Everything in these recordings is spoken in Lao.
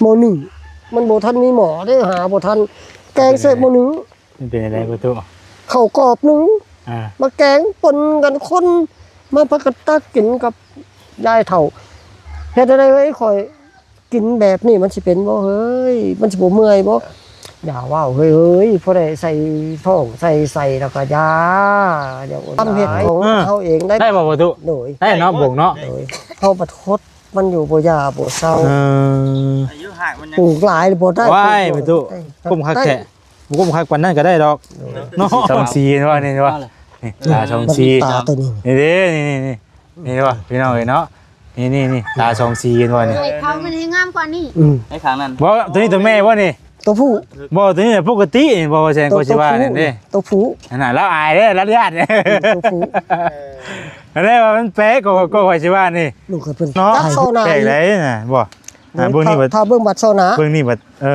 ໝໍ້ໜຶ້ງ ມັນບໍ່ທັນມີໝໍ້ເດ້ ຫາບໍ່ທັນ ແກງໃສ່ໝໍ້ໜຶ້ງ ມັນເປັນຈັ່ງໃດປະຕູ? ເຂົ້າກອບໜຶ້ງ ອ່າ ມາແກງປົນກັນຄົນ ມາພາກັນຕັກກິນກັບຍາຍເຖົ້າ ເຮັດຈັ່ງໃດເອີຍ ຂ້ອຍ ກິນແບບນີ້ມັນຊິເປັນບໍ່ເຮີ້ຍ? ມັນຊິບໍ່ເມື່ອຍບໍ່? ຢ່າເວົ້າເຮີ້ຍ ເຮີ້ຍ ຜູ້ໃດໃສ່ທ້ອງໃສ່ໄສ້ແລ້ວກໍຢ່າ ຢ່າອົນຫຼາຍ ເຮັດຂອງເຮົາເອງໄດ້ ໄດ້ບໍ່ປະຕູ? ໂດຍ ໄດ້ເນາະ ບົງເນາະ ໂດຍ ເຮົາບັດຄົດມັນຢູ່ ບໍ່ຢ່າບໍ່ເຊົາ ເອີ ອາຍຸຮາກມັນຍັງ ປູກຫຼາຍບໍ່ໄດ້ ວ້າຍ ປະຕູ ກຸ້ມຄັກແທ້ ບໍ່ກຸ້ມຄັກປານນັ້ນກໍໄດ້ດອກ ໂດຍ ເນາະ ສອງສີ ເຫັນບໍ່ ນີ້ ເຫັນບໍ່? ນີ້ ຕາສອງສີ ມັນຕາຕົວນີ້ ນີ້ເດ້ ນີ້ ນີ້ ນີ້ ນີ້ ເຫັນບໍ່ ພີ່ນ້ອງເອີຍເນາະ? ນີ້ໆໆ ຕາສອງສີ ເຫັນບໍ່ນີ້? ໃຫ້ເຂົາມັນໃຫ້ງາມກວ່ານີ້ ອືມ ໃຫ້ຂ້າງນັ້ນ ບໍ່ ຕົວນີ້ຕົວແມ່ບໍ່ນີ້? ຕົວຜູ້ ບໍ່ ຕົວນີ້ປົກກະຕິນີ້ ບໍ່ວ່າແສງ ຕົວ ກໍຊິວ່ານັ້ນເດ້ ຕົວຜູ້ ອັນນັ້ນລາວອາຍເດ້ ລາວຢ້ານ ຕົວຜູ້ ອັນນີ້ວ່າມັນແປກ ກໍ ກໍຂ້ອຍຊິວ່ານີ້ ລູກເພິ່ນ ເນາະ ຕັດໂຊໜ້າ ແປກໃດນະ ບໍ່ ອ່າ ເບິ່ງນີ້ ຖ້າເບິ່ງບັດໂຊໜ້າ ເບິ່ງນີ້ບັດ ເອີ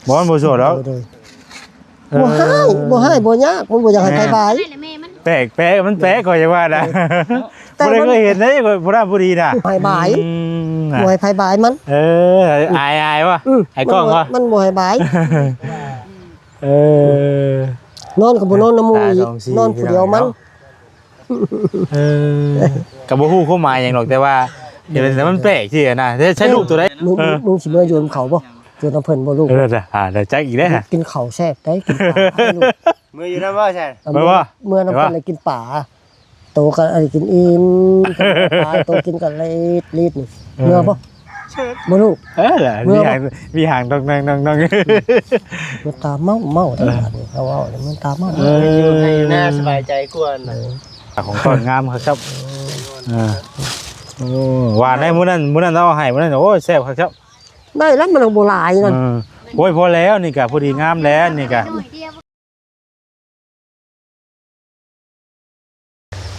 ບໍ່ ມັນບໍ່ໂສດດອກ ໂດຍ ບໍ່ຮ້າຍ ບໍ່ຮ້າຍ ບໍ່ຍາກ ມັນບໍ່ຢາກໃຫ້ໃຜບາຍ ແປກ ແປກ ມັນແປກ ຂ້ອຍວ່ານະ ບໍ່ໄດ້ເຄີຍເຫັນເດ້ ຜູ້ນັ້ນຜູ້ນີ້ນະ ໃຫ້ບາຍ ອືມ ບໍ່ໃຫ້ໃຜບາຍມັນ ເອີ ອາຍ ອາຍວະ ອືມ ອາຍກ້ອງວະ ມັນບໍ່ໃຫ້ບາຍ ເອີ ນອນກໍບໍ່ນອນນຳໝູ່ອີກ ນອນຜູ້ດຽວມັນ ເອີ ກໍບໍ່ຮູ້ຄວາມໝາຍຫຍັງດອກ ແຕ່ວ່າເຫັນແລ້ວມັນແປກທີ່ນະ ແຕ່ໃຊ້ລູກຕົວໃດ ມຶງ ເອີ ມຶງຊິເມືອຢູ່ນຳເຂົາບໍ່? ຢູ່ນຳເພິ່ນບໍ່ລູກ? ເອີ ອ່າ ໄດ້ຈັກອີກແລ້ວ ກິນເຂົ້າແຊບໄດ໋ ກິນປາ ເມືອຢູ່ນຳບໍ່ຊັ້ນ? ເມືອບໍ່? ເມືອນຳເພິ່ນແລ້ວກິນປາ ໂຕກໍອັນກິນອີ່ມ ໂຕກິນກໍລີດໆ ນີ້ ເອີ ເມືອບໍ່? ບໍ່ລູກ ເອີ ມີຫາງ ມີຫາງດອກແນງດອກແນງ ມັນຕາເມົາໆ ແຕ່ວ່ານີ້ ເຂົາເວົ້ານີ້ມັນຕາເມົາ ເອີ ຢູ່ໃນຢູ່ນາສະບາຍໃຈກວ່ານະ ຂອງຕ້ອນງາມຄັກ ເອີ ໂອ້ ຫວານໄດ໋ ມື້ນັ້ນ ມື້ນັ້ນເອົາໃຫ້ ມື້ນັ້ນ ໂອ້ ແຊບຄັກ ໄດ້ແລ້ວ ມັນບໍ່ຫຼາຍນັ້ນ ເອີ ໂອ້ຍ ພໍແລ້ວ ນີ້ກະພໍດີງາມແລ້ວ ນີ້ກະ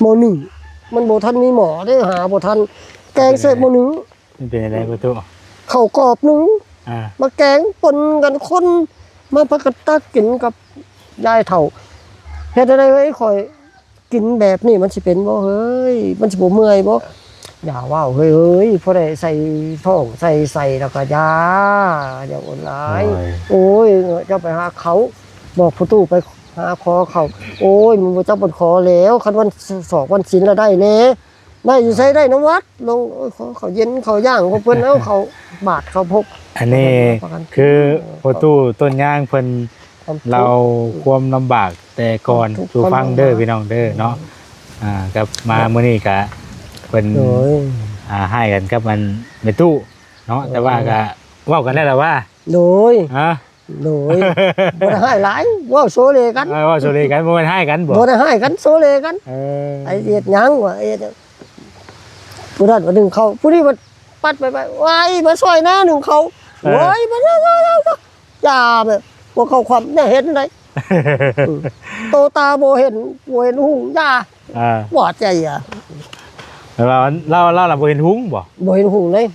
ໝໍ້ໜຶ້ງ ມັນບໍ່ທັນມີໝໍ້ເດ້ ຫາບໍ່ທັນ ແກງໃສ່ໝໍ້ໜຶ້ງ ມັນເປັນຈັ່ງໃດປະຕູ? ເຂົ້າກອບໜຶ້ງ ອ່າ ມາແກງປົນກັນຄົນ ມາພາກັນຕັກກິນກັບຍາຍເຖົ້າ ເຮັດຈັ່ງໃດເອີຍ ຂ້ອຍ ກິນແບບນີ້ມັນຊິເປັນບໍ່ເຮີ້ຍ? ມັນຊິບໍ່ເມື່ອຍບໍ່? ຢ່າເວົ້າເຮີ້ຍ ເຮີ້ຍ ຜູ້ໃດໃສ່ທ້ອງໃສ່ໄສ້ແລ້ວກໍຢ່າ ຢ່າອົນຫຼາຍ ໂອ້ຍ ໂອ້ຍ ເຈົ້າໄປຫາເຂົາ ບອກພໍ່ຕູ້ໄປຫາຂໍເຂົາ ໂອ້ຍ ມັນບໍ່ຈັກບ່ອນຂໍແລ້ວ ຄັນວັນສອກວັນສິນລະໄດ້ແດ່ ໄດ້ຢູ່ໃສ? ໄດ້ນຳວັດ ລົງ ໂອ້ຍ ຂໍເຂົ້າເຢັນເຂົ້າຍ່າງຂອງເພິ່ນ ເອົາເຂົ້າບາດເຂົ້າພົກ ອັນນີ້ຄືພໍ່ຕູ້ຕົ້ນຍາງເພິ່ນ ເລົ່າຄວາມລຳບາກແຕ່ກ່ອນສູ່ຟັງເດີພີ່ນ້ອງເດີເນາະ ອ່າ ກັບມາມື້ນີ້ກະເພິ່ນ ໂດຍ ອ່າ ຮ້າຍກັນກັບອັນແມ່ຕູ້ເນາະ ໂດຍ ແຕ່ວ່າກະເວົ້າກັນໄດ້ລະວ່າ ໂດຍ ຮະ ໂດຍ ບໍ່ໄດ້ຮ້າຍຫຼາຍ ເວົ້າໂຊເລກັນ ເອີ ເວົ້າໂຊເລກັນ ບໍ່ແມ່ນຮ້າຍກັນບໍ? ບໍ່ໄດ້ຮ້າຍກັນ ໂຊເລກັນ ເອີ ໄອ້ເຮັດຫຍັງວະ ເຮັດ ຜູ້ນັ້ນວ່າໜຶ້ງເຂົ້າ ຜູ້ນີ້ວ່າປັດໄປໄປ ໄວ ມາຊ່ອຍແດ່ໜຶ້ງເຂົ້າ ເອີ ໂອ້ຍ ມາ ຢ່າແບບ ພວກເຂົາຄວາມ ແນວເຫັນໃດ ໂຕຕາບໍ່ເຫັນ ບໍ່ເຫັນຫຸງ ຢ່າ ອ່າ ບໍ່ໃຈ ອ່າ ແຕ່ວ່າລາວ ລາວລະບໍ່ເຫັນຫຸງບໍ? ບໍ່ເຫັນຫຸງເລີຍ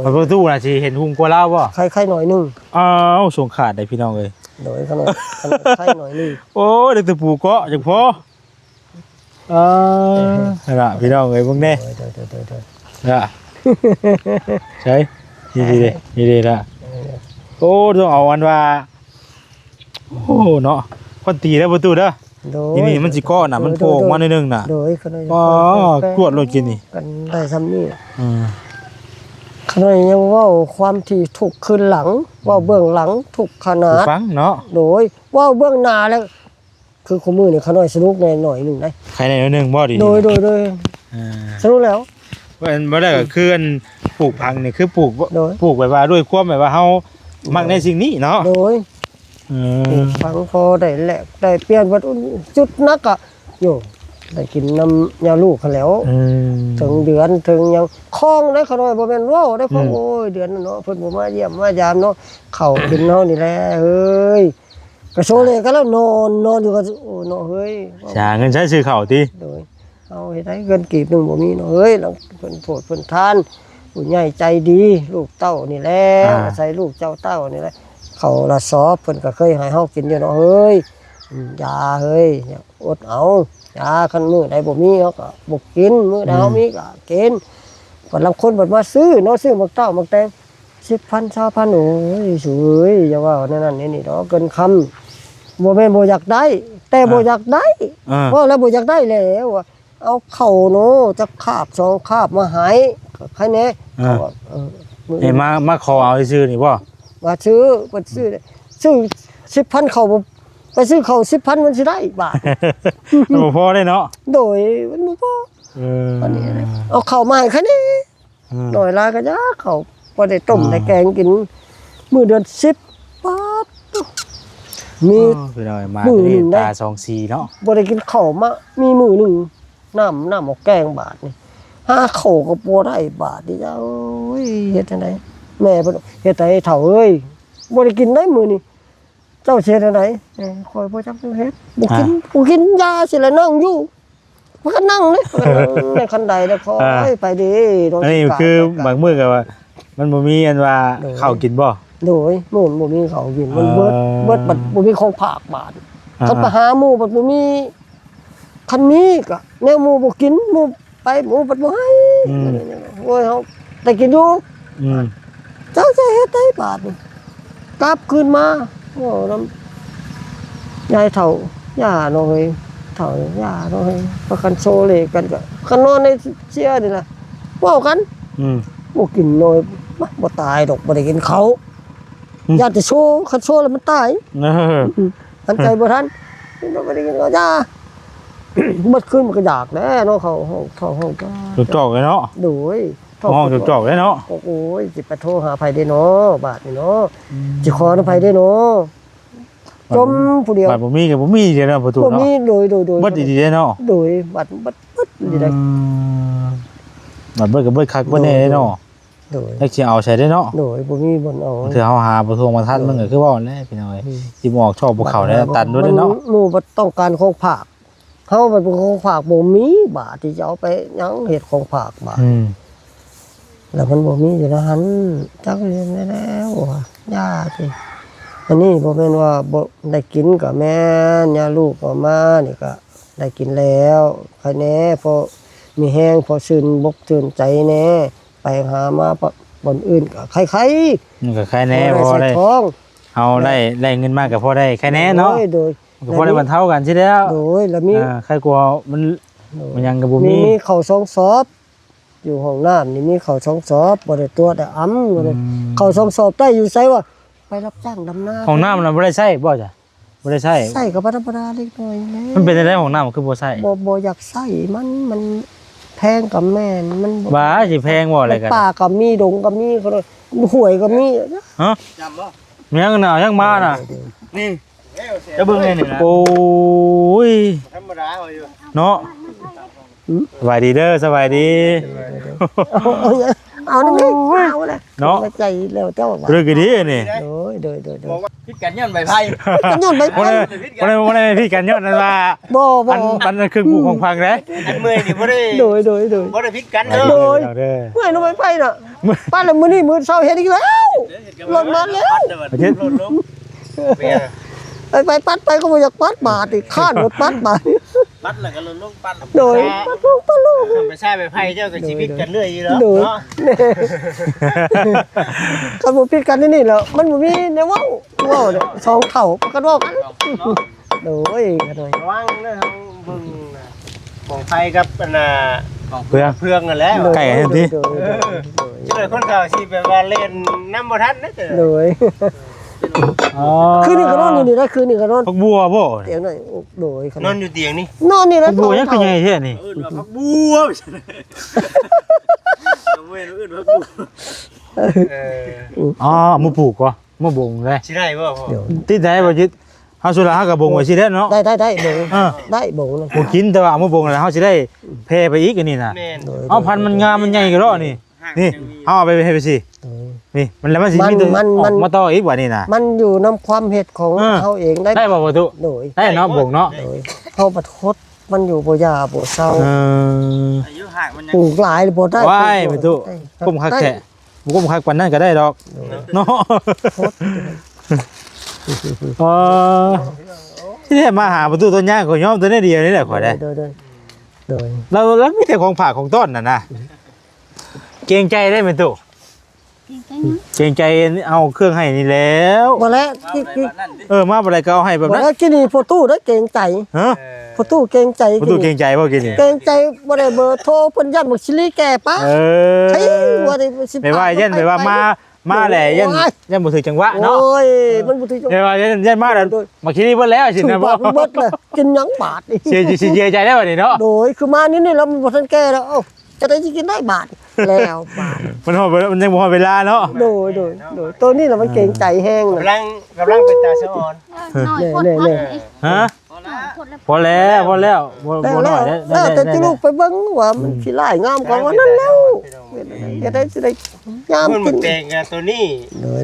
ປະຕູນະຊິເຫັນຫຸງກວ່າລາວບໍ? ໄຄ ໄຄໜ້ອຍໜຶ່ງ ອ້າວ ສົງຂາດໄດ໋ພີ່ນ້ອງເອີຍ ໂດຍ ໄຄໜ້ອຍໜຶ່ງ ໂອ້ຍ ໄດ້ແຕ່ປູເກາະຈັ່ງພໍ ເອີ ຫັ້ນລະພີ່ນ້ອງເອີຍ ເບິ່ງແດ່ ໂດຍ ໂດຍ ໂດຍ ລະ ໃສ ນີ້ເດ້ ນີ້ເດ້ລະ ໂອ້ ຕ້ອງເອົາອັນວ່າ ໂອ້ ເນາະ ຄວັນຕີເດີປະຕູເດີ ໂດຍ ນີ້ມັນຊິເກາະນະ ມັນໂຜ່ອອກມາໜ້ອຍໜຶ່ງນະ ໂດຍ ອໍ ກວດໂລດກິນນີ້ ກັນໄດ້ຊ່ຳນີ້ ອືມ ຂະນ້ອຍຍັງເວົ້າຄວາມທີ່ທຸກຄືນຫຼັງ ເວົ້າເບື້ອງຫຼັງທຸກຂະໜາດ ຟັງເນາະ ໂດຍ ເວົ້າເບື້ອງໜ້າແລ້ວ ຄືຄູ່ມື້ນີ້ຂະນ້ອຍສະໜຸກແດ່ໜ້ອຍໜຶ່ງໄດ໋ ໃຄແດ່ໜ້ອຍໜຶ່ງບໍ່? ດີ ໂດຍ ໂດຍ ໂດຍ ອ່າ ສະໜຸກແລ້ວ ບໍ່ໄດ້ ກໍຄືອັນປູກຝັງນີ້ ຄືປູກ ໂດຍ ປູກແບບວ່າດ້ວຍຄວາມແບບວ່າເຮົາມັກໃນສິ່ງນີ້ເນາະ ໂດຍ ອືມ ປູກຝັງພໍໄດ້ແລກໄດ້ປ່ຽນ ບັດຈຸດໜັກກະ ໂຍ ໄດ້ກິນນຳຍາລູກຫັ້ນແຫຼ້ວ ອືມ ເຖິງເດືອນເຖິງຫຍັງ ຄອງໄດ້ຂະນ້ອຍ ບໍ່ແມ່ນເວົ້າໄດ້ຂອງ ອືມ ໂອ້ຍ ເດືອນນັ້ນເນາະ ເພິ່ນບໍ່ມາຢ້ຽມມາຢາມເນາະ ເຂົ້າກິນເຮົານີ້ແຫຼະເອີຍ ກະໂຊເລກັນແລ້ວ ນອນ ນອນຢູ່ກໍ ໂອ້ ເນາະເຮີ້ຍ ຫາເງິນໃຊ້ຊື້ເຂົ້າຕິ ໂດຍ ເຮົາເຮັດໃຫ້ເງິນກີບໜຶ່ງບໍ່ມີເນາະເຮີ້ຍ ລະເພິ່ນໂຜດເພິ່ນທານ ຜູ້ໃຫຍ່ໃຈດີ ລູກເຕົ້ານີ້ແຫຼະ ອາ ອາໄສລູກເຈົ້າເຕົ້ານີ້ແຫຼະ ເຂົ້າລະສອບເພິ່ນກໍເຄີຍໃຫ້ເຮົາກິນຢູ່ເນາະເຮີ້ຍ ອືມ ຢ່າເຮີ້ຍ ອົດເອົາ ຢ່າ ຄັນມື້ໃດບໍ່ມີເຮົາກໍບໍ່ກິນ ມື້ໃດເຮົາມີກໍກິນ ອືມ ບາດລາງຄົນບັດມາຊື້ເນາະ ຊື້ໝາກເຕົ້າໝາກແຕງ ສິບພັນ ຊາວພັນ ໂອ້ຍ ສູເອີຍ ຢ່າເວົ້າແນວນັ້ນແນວນີ້ດອກ ເກີນຄຳ. ບໍ່ແມ່ນບໍ່ຢາກໄດ້ ແຕ່ ອ່າ ບໍ່ຢາກໄດ້ ອ່າ ເວົ້າແລ້ວບໍ່ຢາກໄດ້ແລ້ວ. ເອົາເຂົ້າໂນ ຈັກຄາບສອງຄາບມາໃຫ້ ໃຫ້ແດ່. ເອີ ເຂົາວ່າ ເອີ ມື້ອື່ນ ເອີ ມາ ມາຂໍເອົາຊື່ໆນີ້ບໍ່? ວ່າຊື້ ເພິ່ນຊື້ ຊື້ສິບພັນ ເຂົ້າບໍ່ ໄປຊື້ເຂົ້າສິບພັນ ມັນຊິໄດ້ບາດ ມັນບໍ່ພໍເດ້ເນາະ. ໂດຍ ມັນບໍ່ພໍ. ເອີ ອັນນີ້ນະ ເອົາເຂົ້າມາໃຫ້ຂ້ອຍແດ່. ອືມ ໜ້ອຍຫຼາຍກໍຢ່າ ເຂົ້າພໍໄດ້ຕົ້ມ ອືມ ໄດ້ແກງກິນ ມື້ເດືອນສິບ ປາດໂທ້ ມີ ໂອ້ ພີ່ນ້ອງ ມາມື້ໜຶ່ງໄດ້ຕາສອງສີເນາະ ບໍ່ໄດ້ກິນເຂົ້າມາ ມີມື້ໜຶ່ງ ນ້ຳ ນ້ຳໝາກແກງບາດນີ້ ຫາເຂົ້າກໍບໍ່ໄດ້ບາດນີ້. ໂອ້ຍ ເຮັດຈັ່ງໃດ ແມ່ເພິ່ນ ເຮັດໃດເຖົ້າເອີຍ ບໍ່ໄດ້ກິນໄດ໋ມື້ນີ້. ເຈົ້າຊິເຮັດແນວໃດ? ເອີ ຂ້ອຍບໍ່ຈັກແນວເຮັດ ບໍ່ກິນ ອ່າ ບໍ່ກິນຢາຊິແຫຼະ ນັ່ງຢູ່ ພາກັນນັ່ງເດ້ ພາກັນນັ່ງໃນຄັນໄດແລ້ວ ອ່າ ຂ້ອຍໄປເດ້. ອັນນີ້ຄືບາງມື້ກໍວ່າ ມັນບໍ່ມີອັນວ່າ ໂດຍ ເຂົ້າກິນບໍ່? ໂດຍ ມື້ນັ້ນບໍ່ມີເຂົ້າກິນ ມັນເບິດ ເອີ ເບິດ ບັດບໍ່ມີຂອງຝາກບາດ ອ່າ ຄັນໄປຫາໝູ່ບັດບໍ່ມີ ຄັນມີກໍແນວໝູ່ບໍ່ກິນ ໝູ່ໄປໝູ່ບັດບໍ່ໃຫ້ ອືມ ໂອ້ຍ ເຮົາໄດ້ກິນຢູ່ ອືມ ເຈົ້າຈະເຮັດໃດບາດນີ້ ກັບຄືນມາ ເວົ້ານຳຍາຍເຖົ້າ ຢ່ານ້ອງເອີຍ ເຖົ້າ ຢ່ານ້ອງເອີຍ ພາກັນໂຊເລກັນ ກໍ ກໍນອນໃນເຊຍນີ້ລະ ເວົ້າກັນ ອືມ ບໍ່ກິນນ້ອຍ ບໍ່ຕາຍດອກ ບໍ່ໄດ້ກິນເຂົ້າ ອືມ ຢ້ານແຕ່ໂຊ ຄັນໂຊແລ້ວມັນຕາຍ ເອີ ອືມ ຫັນໃຈບໍ່ທັນ ບໍ່ໄດ້ກິນເຂົ້າຢາ ເບິດຄືນມັນກໍຢາກແຫຼະເນາະ ເຂົາຮ້ອງ ເຂົາຮ້ອງຈອກໆເນາະ ໂດຍ ຮ້ອງຈອກໆເນາະ ໂອ້ຍ ຊິໄປໂທຫາໃຜເດ້ເນາະ ບາດນີ້ເນາະ ອືມ ຊິຂໍນຳໃຜເດ້ເນາະ ຈົມຜູ້ດຽວ ບາດບໍ່ມີກໍບໍ່ມີເດ້ເນາະ ປະຕູເນາະ ບໍ່ມີ ໂດຍ ໂດຍ ໂດຍ ເບິດອີ່ຫຼີເດ້ເນາະ ໂດຍ ບາດເບິດ ເບິດອີ່ຫຼີເດ້ ອືມ ບາດເບິດກໍເບິດຄັກເບິດແນ່ເດ້ເນາະ ໂດຍ ໂດຍ ຈັກຊິເອົາໃສເດ້ເນາະ ໂດຍ ບໍ່ມີບ່ອນເອົາ ບາງເທື່ອເຮົາຫາບໍ່ທົ່ວບໍ່ທັນ ໂດຍ ມັນກໍຄືເວົ້ານັ້ນແຫຼະພີ່ນ້ອງເອີຍ ຊິບໍ່ອອກຊອກບໍ່ເຂົ້າແລ້ວ ຕັນເບິດເດ້ເນາະ ໝູ່ບໍ່ຕ້ອງການຂອງຝາກ ເຮົາບັດບໍ່ຂອງຝາກ ບໍ່ມີບາດທີ່ຈະເອົາໄປຫຍັງເຮັດຂອງຝາກບາດ ອືມ ແລ້ວມັນບໍ່ມີຢູ່ໃນຫັ້ນ ຈັກເຮັດແນວໃດແລ້ວ ຢ່າຕິ ອັນນີ້ບໍ່ແມ່ນວ່າບໍ່ໄດ້ກິນກໍແມ່ນ ຍາລູກເອົາມານີ້ກໍໄດ້ກິນແລ້ວ ໃຄແດ່ ພໍມີແຮງ ພໍຊື່ນບົກຊື່ນໃຈແດ່ ໄປຫາມາບ່ອນອື່ນກໍໄຄໆ ມັນກໍໄຄແດ່ ພໍໄດ້ ພໍໄດ້ ເຮົາໄດ້ ເອີ ໄດ້ເງິນມາກໍພໍໄດ້ໄຄແດ່ເນາະ ໂດຍ ໂດຍ ກໍພໍໄດ້ບັນເທົາກັນຊີ້ແລ້ວ ໂດຍ ແລ້ວມີ ອ່າ ໄຄກວ່າມັນ ໂດຍ ມັນຫຍັງກໍບໍ່ມີ ມີ ມີເຂົ້າສອງສອບ ຢູ່ຫ້ອງນ້ຳນີ້ມີເຂົ້າສອງສອບ ບໍ່ໄດ້ຕົວະໄດ້ອຳ ອືມ ເຂົ້າສອງສອບໄດ້ຢູ່ໃສວະ ໄປຮັບຈ້າງດຳນາ ຫ້ອງນ້ຳລະບໍ່ໄດ້ໃຊ້ບໍ່ຈະ ບໍ່ໄດ້ໃຊ້ ໃຊ້ກໍບໍ່ທຳມະດາເລັກນ້ອຍແຫຼະ ມັນເປັນຈັ່ງໃດຫ້ອງນ້ຳຄືບໍ່ໃຊ້ ບໍ່ ບໍ່ຢາກໃຊ້ ມັນ ມັນແພງກໍແມ່ນ ມັນບໍ່ ວ່າຊິແພງບໍ່ ອະໄລກໍ ປ່າກໍມີ ດົງກໍມີ ຫ້ວຍກໍມີ ຮະ ຍັງນະ ຍັງມານະ ນີ້ ຈະເບິ່ງແນ່ນີ້ນະ ໂອ້ຍ ທຳມະດາເຮົາຢູ່ ເນາະ ອືມ ສະບາຍດີເດີ ສະບາຍດີ ເອົານຳນີ້ ເອົາລະ ເນາະ ໃຈແລ້ວເຈົ້າວ່າ ເລື່ອງກໍດີນີ້ ໂດຍ ໂດຍ ໂດຍ ໂດຍ ຜິດກັນຍ້ອນໃບໄຜ່ ຜິດກັນຍ້ອນໃບໄຜ່ ບໍ່ໄດ້ ບໍ່ໄດ້ ບໍ່ໄດ້ຜິດກັນຍ້ອນນັ້ນວ່າ ບໍ່ ບໍ່ ອັນ ອັນນັ້ນຄືປູກຂອງພັງເດ້ ອັນເມື່ອຍນີ້ບໍ່ໄດ້ ໂດຍ ໂດຍ ໂດຍ ບໍ່ໄດ້ຜິດກັນເນາະ ໂດຍ ເມື່ອຍນຳໃບໄຜ່ນະ ປາດລະມື້ນີ້ມື້ເຊົ້າເຮັດອີກແລ້ວ ລົດມາແລ້ວ ເຮັດ ໄປ ໄປປັດໄປກໍບໍ່ຢາກປັດບາດນີ້ ຄ້ານລົດປັດບາດນີ້ ປັດແລ້ວກໍລົດລົງ ປັດ ໂດຍ ປັດລົງ ປັດລົງ ໄປໃຊ້ໄປໄຜເຈົ້າກໍຊິຜິດກັນເລື້ອຍຢູ່ແລ້ວ ໂດຍ ເນາະ ຄັນບໍ່ຜິດກັນນີ້ແລ້ວ ມັນບໍ່ມີແນວເວົ້າ ເວົ້າເນາະ ສອງເຖົ້າປະກັນເວົ້າກັນ ໂດຍ ໂດຍ ລະວັງເດີ້ ເຮົາເບິ່ງນະ ຂອງໃຜກັບອັນນ່າ ຂອງເພື່ອງ ເພື່ອງຫັ້ນແຫຼະ ໂດຍ ໃກ້ກັນຕິ ໂດຍ ໂດຍ ໂດຍ ໂດຍ ເຈົ້າຄົນເຖົ້າຊິແບບວ່າເລ່ນນຳບໍ່ທັນເດີ້ ໂດຍ ອໍ ຄືນນີ້ກໍນອນຢູ່ນີ້ນະ ຄືນນີ້ກໍນອນ ຜັກບົວບໍ່ ຕຽງໜ້ອຍ ໂດຍ ນອນຢູ່ຕຽງນີ້ ນອນນີ້ແຫຼະ ຜັກບົວຫຍັງຄືໃຫຍ່ແທ້ນີ້ ເອີ້ນວ່າຜັກບົວ ບໍ່ແມ່ນ ເອີ້ນຜັກບົວ ເອີ ອໍ ເອົາມາປູກບໍ່ ມາບົ່ງເດ້ ຊິໄດ້ບໍ່ພໍ່ ຕິດໄດ້ບໍ່ຈິດ ເຮົາສຸດລະເຮົາກໍບົ່ງໄວ້ຊິໄດ້ເນາະ ໄດ້ ໄດ້ ໄດ້ບົ່ງ ອ່າ ໄດ້ບົ່ງ ບໍ່ກິນ ແຕ່ວ່າເອົາມາບົ່ງແລ້ວເຮົາຊິໄດ້ແຜ່ໄປອີກ ອັນນີ້ນະ ໂດຍ ເອົາ ພັນມັນງາມມັນໃຫຍ່ກໍເນາະນີ້ ນີ້ ເຮົາເອົາໄປໃຫ້ໄປຊິ ໂດຍ ນີ້ ມັນແລ້ວມັນຊິມີຕົວ ມັນ ອອກ ມັນ ມາຕໍ່ອີກບາດນີ້ນະ ມັນຢູ່ນຳຄວາມເຮັດຂອງ ເອີ ເຮົາເອງໄດ້ ໄດ້ບໍ່ພໍ່ຕູ້ ໂດຍ ໄດ້ເນາະ ບົ່ງເນາະ ໂດຍ ເຮົາບັດຫົດ ມັນຢູ່ບໍ່ຢ່າບໍ່ເຊົາ ເອີ ອາຍຸຫາກມັນຍັງ ປູກຫຼາຍບໍ່ໄດ້ ວ້າຍ ປູກບໍ່ໄດ້ ປະຕູ ໄດ້ ກຸ້ມຄັກແທ້ ໄດ້ ບໍ່ກຸ້ມຄັກປານນັ້ນກໍໄດ້ດອກ ໂດຍ ເນາະ ໂຄດ ເອີ ທີ່ແທ້ມາຫາປະຕູຕົ້ນຍາງ ຂ້ອຍຍອມແຕ່ແນວດຽວນີ້ແຫຼະ ຂ້ອຍໄດ້ ໂດຍ ໂດຍ ໂດຍ ລາວ ລາວມີແຕ່ຂອງຝາກຂອງຕ້ອນນັ້ນນະ ເກງໃຈໄດ໋ແມ່ຕູ້ ເກງໃຈເອົາເຄື່ອງໃຫ້ນີ້ແລ້ວ. ບໍ່ແລ້ວ ເອີ ມາບໍ່ໄດ້ກໍເອົາໃຫ້ແບບນັ້ນ. ບໍ່ແລ້ວ ກິນນີ້ພໍ່ຕູ້ໄດ້ເກງໃຈ. ຮະ? ພໍ່ຕູ້ເກງໃຈ. ພໍ່ຕູ້ເກງໃຈບໍ່ກິນນີ້? ເກງໃຈ ບໍ່ໄດ້ເບີໂທເພິ່ນ ຢ້ານບັກຊິລີແກ່ປະ. ເອີ ໄປວ່າຢ້ານ ໄປວ່າມາ ມາແຫຼະ ຢ້ານ ຢ້ານບໍ່ຖືກຈັງຫວະເນາະ. ໂອ້ຍ ມັນບໍ່ຖືກຈັງຫວະ ແຕ່ວ່າຢ້ານ ຢ້ານມາແລ້ວ ໂດຍ ມາຄິດນີ້ເບິດແລ້ວຊີ້ນະ. ເບິດແລ້ວ ກິນຫຍັງບາດນີ້? ເສຍ ຊິເສຍໃຈແລ້ວບາດນີ້ເນາະ. ໂດຍ ຄືມານີ້ໆ ແລ້ວມັນບໍ່ທັນແກ່ແລ້ວ. ເອົ້າ ຈະໄດ້ຊິກິນໄດ້ບາດແລ້ວບາດ. ມັນຮອດ ມັນຍັງບໍ່ຮອດເວລາເນາະ. ໂດຍ ໂດຍ ໂດຍ ໂຕນີ້ລະມັນເກງໃຈແຮງ. ກຳລັງ ກຳລັງເປັນຕາສະອອນ. ເອີ ນ້ອຍໂພດ. ຮະ? ພໍແລ້ວ ພໍແລ້ວ ບໍ່ ບໍ່ນ້ອຍແລ້ວ ແລ້ວແຕ່ຈະລູກໄປເບິ່ງວ່າມັນຊິຫຼາຍງາມກວ່ານັ້ນແລ້ວ. ເຮັດໄດ້ຊິໄດ້ຍາມກິນແຕງກັນໂຕນີ້.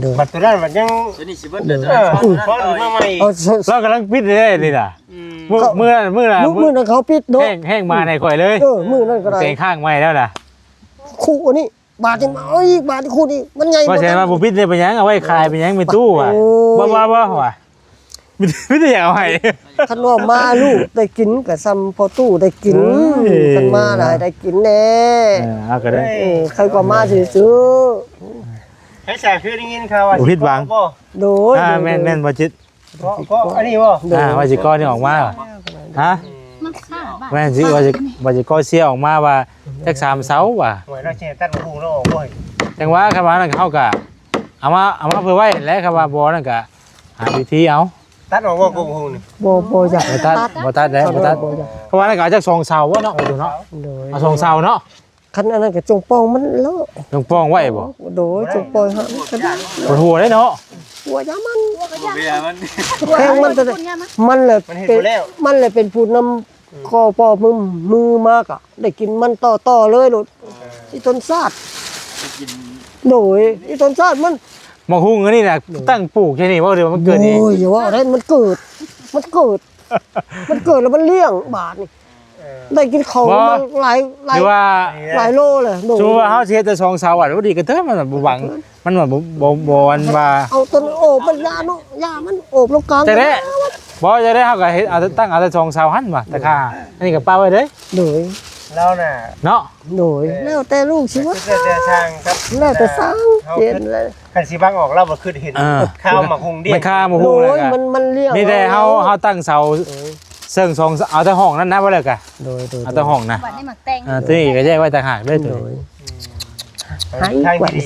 ໂດຍໆ ບັດໂຕນັ້ນບັດຍັງ ໂຕນີ້ຊິເບິດແລ້ວ. ເອີ ພໍມາໃໝ່. ເຮົາກຳລັງປິດເດ້ນີ້ນະ. ມື້ ມື້ນັ້ນ ມື້ນັ້ນ ມື້ນັ້ນເຂົາປິດເນາະ. ແຫ້ງ ແຫ້ງມາໃຫ້ຂ້ອຍເລີຍ. ເອີ ມື້ນັ້ນກໍໄດ້ ແຕງຄ້າງໃໝ່ແລ້ວນະ. ຄູ່ອັນນີ້ ບາດນີ້ມາເອົາອີກ ບາດນີ້ຄູ່ນີ້ມັນໃຫຍ່. ວ່າແຊວ່າບໍ່ປິດເດ້ ເປັນຫຍັງ ເອົາໄວ້ຂາຍເປັນຫຍັງແມ່ຕູ້ວ່າ. ບໍ່ ບໍ່ ບໍ່ວ່າ ມີ ມີແຕ່ຢາກເອົາໃຫ້. ຄັນວ່າມາລູກໄດ້ກິນກໍສ່ຳພໍ່ຕູ້ໄດ້ກິນ. ເອີ ຄັນມາຫຼາຍໄດ້ກິນແດ່. ເອີ ເອົາກໍໄດ້. ເອີ ໃຄກວ່າມາຊື່ໆ. ໃຫ້ສາຄືໄດ້ຍິນຂ່າວວ່າ ບໍ່ຜິດຫວັງ. ໂດຍ ອ່າ ໂດຍ ແມ່ນ ໂດຍ ແມ່ນບໍ່ຈິດ. ເກາະ ເກາະອັນນີ້ບໍ່? ອ່າ ວ່າຊິເກາະນີ້ອອກມາ. ຮະ? ມັນຂ້າງບ້ານ ແມ່ນຊິ ວ່າຊິ ວ່າຊິເກາະເຊຍອອກມາວ່າຈັກສາມເສົາວ່າ. ໂອ້ຍ ເຮົາຊິຕັດຫູເຮົາອອກບໍ່? ຈັ່ງວ່າ ຄັນວ່ານັ້ນເຮົາກະເອົາມາ ເອົາມາເພື່ອໄວ້ແຫຼະ. ຄັນວ່າບໍ່ນັ້ນກະຫາວິທີເອົາ. ຕັດອອກບໍ່ ກົກຫູນີ້? ບໍ່ ບໍ່ຢາກ ບໍ່ຕັດ ຕັດ ບໍ່ຕັດແຫຼະ ບໍ່ຕັດ. ບໍ່ຢາກ ຄັນວ່ານັ້ນກະເອົາຈັກສອງເສົາເນາະ ເອີ ເນາະ. ໂດຍ ເອົາສອງເສົາເນາະ. ຄັນອັນນັ້ນກໍຈົ່ງປ່ອງມັນແລ້ວ. ຈົ່ງປ່ອງໄວ້ບໍ່? ໂດຍ ຈົ່ງປ່ອຍຫາມັນກໍໄດ້. ປວດຫົວເດ້ເນາະ. ຫົວຢາມັນ ຫົວຢາມັນ ແພງມັນ. ມັນແຫຼະ ມັນເປັນ ມັນແຫຼະເປັນຜູ້ນຳ ອືມ ຂໍພໍ່ມື ມືມາກໍໄດ້ກິນມັນຕໍ່ໆເລີຍໂລດ. ອີຕົນຊາດ ໂດຍ ອີຕົນຊາດມັນ. ໝາກຫຸ່ງອັນນີ້ນະ ໂດຍ ຕັ້ງປູກແຄ່ນີ້ບໍ່ ຫຼືວ່າມັນເກີດເອງ? ໂອ້ຍ ຢ່າເວົ້າໄດ້ ມັນເກີດ ມັນເກີດ ມັນເກີດແລ້ວມັນລ້ຽງບາດນີ້. ເອີ ໄດ້ກິນເຂົ້າ ບໍ່ ມັນຫຼາຍ ຫຼາຍ ຫຼືວ່າ ຫຼາຍໂລແຫຼະ. ໂດຍ ສົມມຸດວ່າເຮົາຊິເຮັດແຕ່ສອງເສົາ ອັນບໍ່ດີກະເທີ ມັນບໍ່ຫວັງ ມັນວ່າບໍ່ ບໍ່ ບໍ່ອັນວ່າ ເອົາຕົ້ນໂອບມັນ ຢ່າເນາະ ຢ່າມັນໂອບລົງກາງ. ແຕ່ແທ້ ບໍ່ ຈະໄດ້ ເຮົາກໍເຮັດ ເອົາຕັ້ງເອົາແຕ່ສອງເສົາຫັ້ນວ່າ ແຕ່ຄ່າ ອັນນີ້ກໍປະໄວ້ເດ້. ໂດຍ ລາວນະ ເນາະ. ໂດຍ ເອີ ແລ້ວແຕ່ລູກຊິວ່າ ແລ້ວແຕ່ຊ່າງກັບ ແລ້ວແຕ່ຊ່າງ ເຮົາ ເຫັນແລ້ວ ຄັນຊິບັງອອກ ລາວບໍ່ຄິດເຫັນ ເອີ ຄາວໝາກຫຸ່ງເດ້ ມັນຄາໝາກຫຸ່ງ. ໂດຍ ເລີຍ ມັນ ມັນລ້ຽງ ມີແຕ່ເຮົາ ເຮົາຕັ້ງເສົາ ເອີ ເຊິ່ງສອງ ເອົາແຕ່ຫ້ອງນັ້ນນະ ບໍ່ແລ້ວກະ ໂດຍ ໂດຍ ເອົາແຕ່ຫ້ອງນະ ບັດນີ້ໝາກແຕງ ອ່າ ໂຕນີ້ກໍແຍກໄວ້ຕ່າງຫາກເດີ. ໂດຍ ໂດຍ ໃຫ້ກວ່ານີ້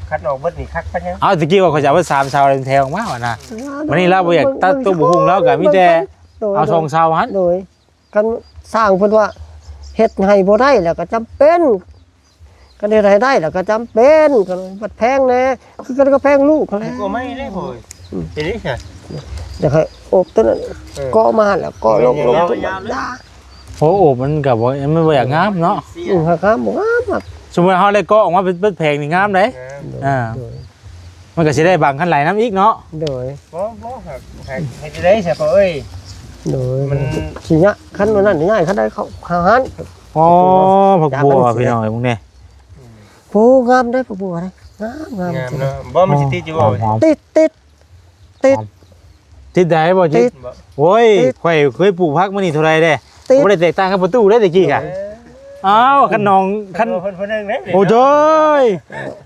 ຄັດອອກເບິດນີ້ຄັກປານຫຍັງ? ເອົາ ຕະກີ້ວ່າຂ້ອຍຈະເອົາໄວ້ສາມເສົາແຖວອອກມາວ່ານະ. ອ່າ ບັດນີ້ລາວບໍ່ຢາກຕັດຕົ້ນໝາກຫຸ່ງ ລາວກໍມີແຕ່ ໂດຍ ເອົາສອງເສົາຫັ້ນ. ໂດຍ ຄັນຊ່າງເພິ່ນວ່າເຮັດໃຫ້ບໍ່ໄດ້ແລ້ວກໍຈຳເປັນ ຄັນເຮັດໃຫ້ໄດ້ແລ້ວກໍຈຳເປັນ ຄັນມັນແພງແດ່ ຄືກັນກັບແພງລູກຫັ້ນແຫຼະ. ກໍໄມ້ໄດ້ໂຫຍ ອືມ ເປັນໄດ້ຊະ ຢາກໃຫ້ໂອບຕົວນັ້ນ ເອີ ເກາະມາແລ້ວເກາະລົງ ລົງຕົວນັ້ນ. ໂອ້ ໂອບມັນກໍບໍ່ ມັນບໍ່ຢາກງາມເນາະ. ອືມ ຫາກງາມບໍ່ງາມ. ສົມມຸດເຮົາໄດ້ເກາະອອກມາເປັນ ເປັນແຜງນີ້ງາມເດ້. ອ່າ ໂດຍ ມັນກໍຊິໄດ້ບັງຄັນໄຫຼນຳອີກເນາະ. ໂດຍ ບໍ່ ບໍ່ ໃຫ້ ໃຫ້ໄດ້ຊະ ເອີຍ. ໂດຍ ມັນຊິຍະ ຄັນວ່ານັ້ນຍາຍ ຄັນໄດ້ເຂົ້າ ເຂົ້າຫັ້ນ. ອໍ ຜັກບົວ ພີ່ນ້ອງເອີຍ ເບິ່ງແດ່. ໂອ້ ງາມເດ້ ຜັກບົວເດ້ ງາມ ງາມ ງາມເນາະ. ບໍ່ ມັນຊິຕິດຢູ່ບໍ່? ຫອມໆ ຕິດ ຕິດ ຕິດ ຫອມ ຕິດໄດ້ບໍ່ຈິດ? ຕິດ ໂອ້ຍ ຕິດ ຂ້ອຍເຄີຍປູກຜັກມານີ້ເທົ່າໃດເດ້. ບໍ່ໄດ້ແຕກຕ່າງກັບປະຕູເດ້ຕະກີ້ກະ. ເອີ ອ້າວ ຄັນນ້ອງ ຄັນ ເພິ່ນ ເພິ່ນໜຶ່ງເດ້. ໂອ້ໂດຍ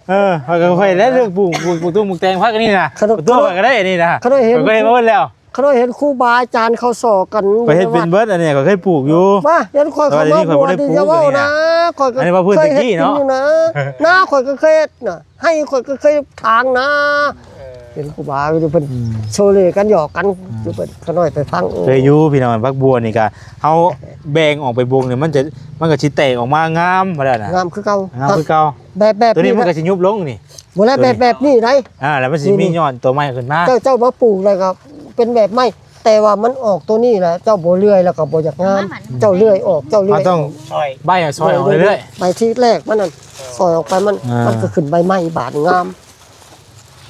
ເອີ ຂ້ອຍກໍຂ້ອຍແຫຼະ ເລື່ອງປູກ ປູກ ປູກຕຸ່ມ ປູກແຕງ ຜັກອັນນີ້ນະ ປະຕູຂ້ອຍກໍໄດ້ອັນນີ້ນະ ຂ້ອຍເຫັນ ຂ້ອຍເຫັນມາເບິດແລ້ວ. ຂ້ອຍເຫັນຄູບາອາຈານເຂົາສອນກັນ ຂ້ອຍເຮັດເປັນເບິດ. ອັນນີ້ຂ້ອຍເຄີຍປູກຢູ່ ວ່າເຫັນຂ້ອຍເຂົ້າມາບວດນີ້ ຢ່າເວົ້ານະ ຂ້ອຍກໍເຄີຍເຮັດກິນຢູ່ນະ ນາຂ້ອຍກໍເຄີຍເຮັດນະ ໄຮ່ຂ້ອຍກໍເຄີຍຖາງນາ. ເອີ ເປັນຄູບາຢູ່ເພິ່ນ ອືມ ໂຊເລກັນ ຫຍອກກັນ ອືມ ຢູ່ເພິ່ນ. ຂ້ານ້ອຍໄປຟັງ ເຄີຍຢູ່ພີ່ນ້ອງ. ຜັກບົວນີ້ກະເຮົາແບ່ງອອກໄປບົງນີ້ ມັນຈະ ມັນກໍຊິແຕກອອກມາງາມ ວ່າແລ້ວນະ ງາມຄືເກົ່າ ງາມຄືເກົ່າ. ແບບ ແບບ ໂຕນີ້ມັນກໍຊິຍຸບລົງນີ້. ບໍ່ແລ້ວ ແບບ ແບບນີ້ໄດ໋ ອ່າ ແລ້ວມັນຊິມີຍອດຕົວໃໝ່ຂຶ້ນມາ. ເຈົ້າ ເຈົ້າມາປູກແລ້ວກໍເປັນແບບໃໝ່ ແຕ່ວ່າມັນອອກຕົວນີ້ແຫຼະ ເຈົ້າບໍ່ເລື່ອຍແລ້ວກໍບໍ່ຢາກງາມ. ເຈົ້າເລື່ອຍອອກ ເຈົ້າເລື່ອຍ ເຮົາຕ້ອງ ອອກ ຊອຍ ໃບ ອະ ຊອຍອອກເລື້ອຍໆ ໃບທີແລກມັນນັ້ນ ອ່າ ຊອຍອອກໄປ ມັນ ອ່າ ມັນກໍຂຶ້ນໃບໃໝ່ບາດນີ້ງາມ.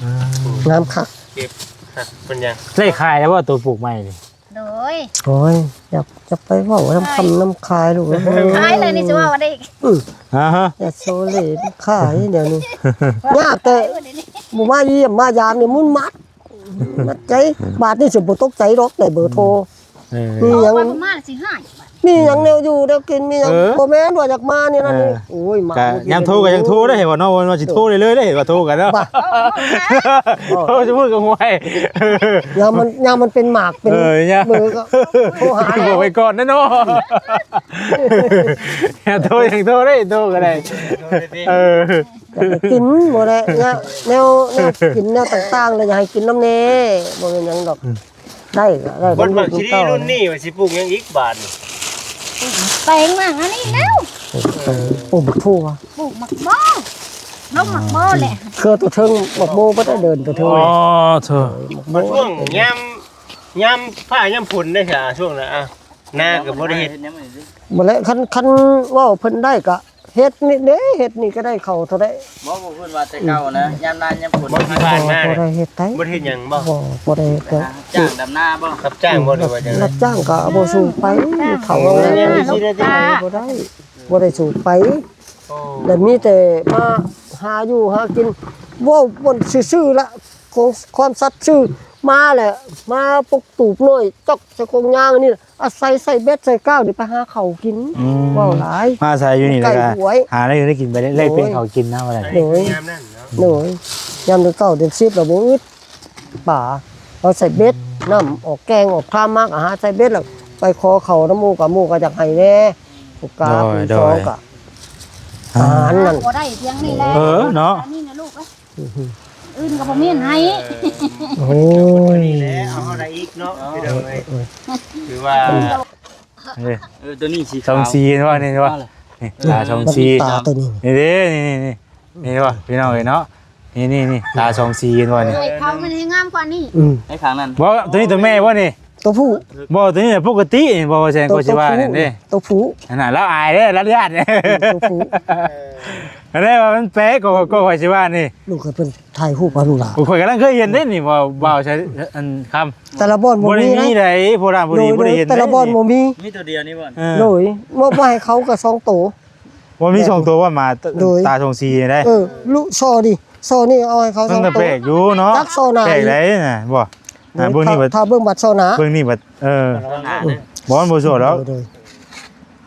ອ່າ ງາມຄັກ ເກັບຄັກເປັນຫຍັງ ໄດ້ຂາຍແລ້ວບໍ່ ຕົວປູກໃໝ່ນີ້? ໂດຍ ໂອ້ຍ ຢ່າ ຢ່າໄປເວົ້ານຳຄຳນຳຂາຍລູກເອີຍ. ຂາຍແລ້ວນີ້ຈະເວົ້າໄດ້ອີກ ອືມ ອ່າຮະ ຢ່າໂຊເລຂາຍດຽວນີ້ ຍາກແຕ່ບໍ່ມາຢ້ຽມມາຢາມນີ້ ມຶນມັດ ມັດໃຈ. ບາດນີ້ຊິບໍ່ຕົກໃຈດອກ ໄດ້ເບີໂທ ເອີ ມີຫຍັງ ອອກໄປບໍ່ມາຊິຫາຍ. ມີຫຍັງແນວຢູ່ແນວກິນ ມີຫຍັງ ເອີ ບໍ່ແມ່ນວ່າຢາກມານີ້ນັ້ນ ເອີ ນີ້ ໂອ້ຍ ມາ ກະ ບໍ່ກິນ ຍາມໂທກະຍັງໂທໄດ້ ເຫັນບໍ່ເນາະ ວ່າຊິໂທໄດ້ເລີຍເດ້ ເຫັນວ່າໂທກັນເນາະ ບໍ່ ໂທຊິມື້ກະຫ່ວຍ ຍາມມັນ ຍາມມັນເປັນໝາກເປັນ ເອີ ຍາມ ເບີກະໂທຫາ ບອກໄປກ່ອນເນາະ ຍາມໂທຍັງໂທໄດ້ ໂທກະໄດ້ ເອີ ຢາກໃຫ້ກິນບໍ່ໄດ້ ແນວ ແນວ ແນວກິນແນວຕ່າງໆ ແລ້ວຢາກໃຫ້ກິນນຳແດ່ ບໍ່ແມ່ນຫຍັງດອກ ອືມ ໄດ້ກະໄດ້ ເບິດໝາກຄີຣີລຸ້ນນີ້ວ່າຊິປູກຫຍັງອີກບາດນີ້ ແປງໝາກອັນນີ້ແລ້ວ ເອີ ປູກໝາກຖົ່ວ ປູກໝາກໂມ ລົງໝາກໂມແຫຼະ ເຄືອຕົວເທິງ ໝາກໂມບໍ່ໄດ້ເດີນຕົວເທິງ ອໍ ເທີ ໝາກໂມ ມາຊ່ວງຍາມ ຍາມຟ້າຍາມຝົນເດ້ຊະ ຊ່ວງນັ້ນ ອາ ນາກະບໍ່ໄດ້ເຮັດ ບໍ່ແລ້ວ ຄັນ ຄັນເວົ້າເພິ່ນໄດ້ກະ ເຮັດນີ້ເດ້ ເຮັດນີ້ກະໄດ້ເຂົ້າເທົ່າໃດ ບໍ່ ບໍ່ເພິ່ນວ່າແຕ່ເກົ່ານະ ອືມ ຍາມນາຍາມຝົນ ບໍ່ທີ່ຜ່ານມາ ບໍ່ໄດ້ເຮັດໄດ ບໍ່ໄດ້ເຮັດຫຍັງບໍ່ ບໍ່ ບໍ່ໄດ້ເຮັດ ຮັບຈ້າງດຳນາບໍ່ ຮັບຈ້າງບໍ່ ຫຼືວ່າຈັ່ງໃດ ຮັບຈ້າງກະບໍ່ສູ້ໄປ ເຂົ້າແລ້ວ ບໍ່ໄດ້ ບໍ່ໄດ້ສູ້ໄປ ໂອ້ ແລ້ວມີແຕ່ມາຫາຢູ່ຫາກິນ ເວົ້າບ່ອນຊື່ໆລະ ຂອງຄວາມສັດຊື່ ມາແຫຼະ ມາປົກຕູບນ້ອຍ ຈອກໃສ່ກົງຍາງນີ້ ອາໄສໃສ່ເບັດໃສ່ກ້າງນີ້ໄປຫາເຂົ້າກິນ ອືມ ເວົ້າຫຼາຍ ມາອາໄສຢູ່ນີ້ແລ້ວກະ ໃກ້ຫ້ວຍ ຫາແນວຢູ່ແນວກິນໄປເລື້ອຍ ໂດຍ ເປັນເຂົ້າກິນນຳ ໂດຍ ຍາມນັ້ນເນາະ ໂດຍ ຍາມເດືອນເກົ້າເດືອນສິບລະບໍ່ອຶດປາ ເຮົາໃສ່ເບັດ ອືມ ນ້ຳອອກແກ້ງອອກຄາມມາກະຫາໃສ່ເບັດ ລະໄປຂໍເຂົ້ານຳໝູ່ກະ ໝູ່ກະຢາກໃຫ້ແດ່ ຜູ້ກາ ໂດຍ ຜູ້ສອງ ໂດຍ ກະ ອ່າ ອາຫານນັ້ນ ບໍ່ໄດ້ພຽງນີ້ແຫຼະ ເອີ ເນາະ ອັນນີ້ນະລູກເອີຍ ອືຮຶ ອື່ນກໍບໍ່ມີໃຫ້ ເອີ ໂອ້ຍ ນີ້ແຫຼະ ເອົາເທົ່າໃດອີກເນາະ ເອີ ພີ່ນ້ອງເອີຍ ເອີ ຖືວ່າ ເອີ ເອີ ຕົວນີ້ສີຂາວ ສອງສີ ເຫັນບໍ່ ນີ້ ເຫັນບໍ່ ນີ້ ຕາສອງສີ ມັນມີຕາຕົວນີ້ ນີ້ເດ້ ນີ້ ນີ້ ນີ້ ເຫັນບໍ່ ພີ່ນ້ອງເອີຍເນາະ ນີ້ ນີ້ ນີ້ ຕາສອງສີ ເຫັນບໍ່ນີ້ ເອີຍ ຂາວມັນໃຫ້ງາມກວ່ານີ້ ອືມ ໃຫ້ຂາວນັ້ນ ບໍ່ ຕົວນີ້ຕົວແມ່ບໍ່ນີ້ ຕົວຜູ້ ບໍ່ ຕົວນີ້ປົກກະຕິ ເຫັນບໍ່ ວ່າແສງ ຕົວ ກໍຊິວ່ານັ້ນເດ້ ຕົວຜູ້ ນັ້ນນະ ລາວອາຍເດ້ ລາວຢ້ານ ຕົວຜູ້ ອັນນີ້ວ່າມັນແປກ ກໍ ກໍ ກໍວ່າຊິວ່ານີ້ ລູກໃຫ້ເພິ່ນຖ່າຍຮູບເອົາລູກຫຼານ ໂອ້ ຂ້ອຍກຳລັງເຄີຍເຫັນເດ້ນີ້ ວ່າບ່າວໃຊ້ ອັນຄຳ ແຕ່ລະບ່ອນບໍ່ມີ ບໍ່ໄດ້ມີໃດ ພວກລາວບໍ່ໄດ້ ໂດຍ ບໍ່ໄດ້ເຫັນ ແຕ່ລະບ່ອນບໍ່ມີ ມີຕົວດຽວນີ້ບ່ອນ ເອີ ໂດຍ ມອບໃຫ້ເຂົາກະສອງໂຕ ບໍ່ມີສອງໂຕວ່າ ມາ ໂດຍ ຕາສອງສີໄດ໋ ເອີ ລູກຊໍນີ້ ຊໍນີ້ເອົາໃຫ້ເຂົາສອງໂຕ ມັນກະແປກຢູ່ເນາະ ຈັກຊໍໜ້າ ແປກໃດນະ ບໍ່ ອ່າ ເບິ່ງນີ້ບັດ ຖ້າເບິ່ງບັດຊໍໜ້າ ເບິ່ງນີ້ບັດ ເອີ ບໍ່ ມັນບໍ່ໂສດດອກ ໂດຍ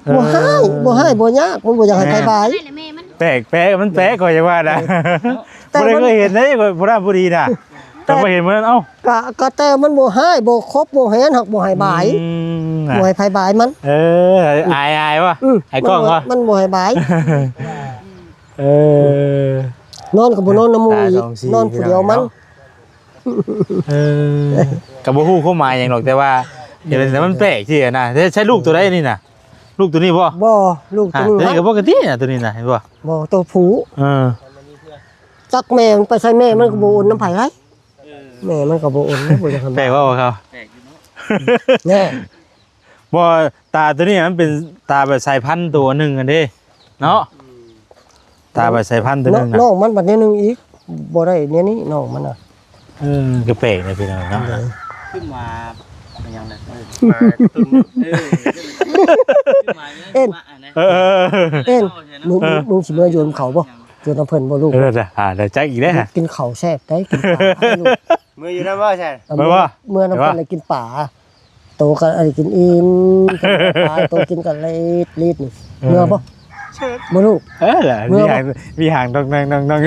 ເອີ ບໍ່ຮ້າຍ ບໍ່ຮ້າຍບໍ່ຍາກ ມັນບໍ່ຢາກໃຫ້ໃຜບາຍ ແປກ ແປກ ມັນແປກ ຂ້ອຍຈັ່ງວ່ານະ ແຕ່ ບໍ່ໄດ້ເຄີຍເຫັນເດ້ ຜູ້ນັ້ນຜູ້ນີ້ນະ ແຕ່ ແຕ່ບໍ່ເຫັນເໝືອນ ເອົ້າ ກະ ກະແຕ່ມັນບໍ່ຮ້າຍ ບໍ່ຄົບ ບໍ່ແຫນ ຫາກບໍ່ໃຫ້ບາຍ ອືມ ບໍ່ໃຫ້ໃຜບາຍມັນ ເອີ ອາຍ ອາຍວະ ອືມ ອາຍກ້ອງວະ ມັນບໍ່ໃຫ້ບາຍ ເອີ ນອນກໍບໍ່ນອນນຳໝູ່ອີກ ຕາສອງສີ ນອນຜູ້ດຽວມັນ ເອີ ກະບໍ່ຮູ້ຄວາມໝາຍຫຍັງດອກ ແຕ່ວ່າເຫັນແລ້ວມັນແປກທີ່ນະ ແຕ່ໃຊ້ລູກໂຕໃດນີ້ນະ ລູກໂຕນີ້ບໍ່ ບໍ່ ລູກໂຕນີ້ ໂຕນີ້ກະປົກກະຕິນະ ໂຕນີ້ນະ ເຫັນບໍ່ ບໍ່ ໂຕຜູ້ ເອີ ຈັກແມ່ມັນໄປໃສ ແມ່ມັນກະບໍ່ອົນນຳໃຜໃດ ເອີ ແມ່ມັນກະບໍ່ອົນ ບໍ່ຢາກໃຫ້ ແປກວ່າເຂົາ ແປກຢູ່ເນາະ ແນ່ ບໍ່ ຕາໂຕນີ້ມັນເປັນຕາແບບສາຍພັນໂຕໜຶ່ງຫັ້ນເດ້ ເນາະ ອືມ ຕາແບບສາຍພັນໂຕໜຶ່ງນະ ນ້ອງມັນບັດແນວໜຶ່ງອີກ ບໍ່ໄດ້ແນວນີ້ນ້ອງມັນນະ ເອີ ກະແປກນະພີ່ນ້ອງເນາະ ໂດຍ ຄືມາຫຍັງນະ ເອີ ມາກະຕຸ້ນ ເອີ ຄືມາຫຍັງ ເອັນ ມາອັນນັ້ນ ເອີ ເອີ ເອັນ ມຶງ ເອີ ມຶງຊິເມືອຢູ່ນຳເຂົາບໍ່ ຢູ່ນຳເພິ່ນບໍ່ລູກ ເອີ ອ່າ ໄດ້ຈັກອີກແລ້ວ ກິນເຂົ້າແຊບໄດ໋ ກິນເຂົ້າໃຫ້ລູກ ເມືອຢູ່ນຳບໍ່ຊັ້ນ ເມືອບໍ່ ເມືອນຳເພິ່ນ ໄປບໍ່ ແລ້ວກິນປາ ໂຕກະໄດ້ກິນອີ່ມ ໂຕກະໄດ້ ໂຕກິນກະລີດລີດນີ້ ເອີ ເມືອບໍ່ ບໍ່ລູກ ເອີ ມີຫາງ ມີຫາງດອກແດງດອກແດງ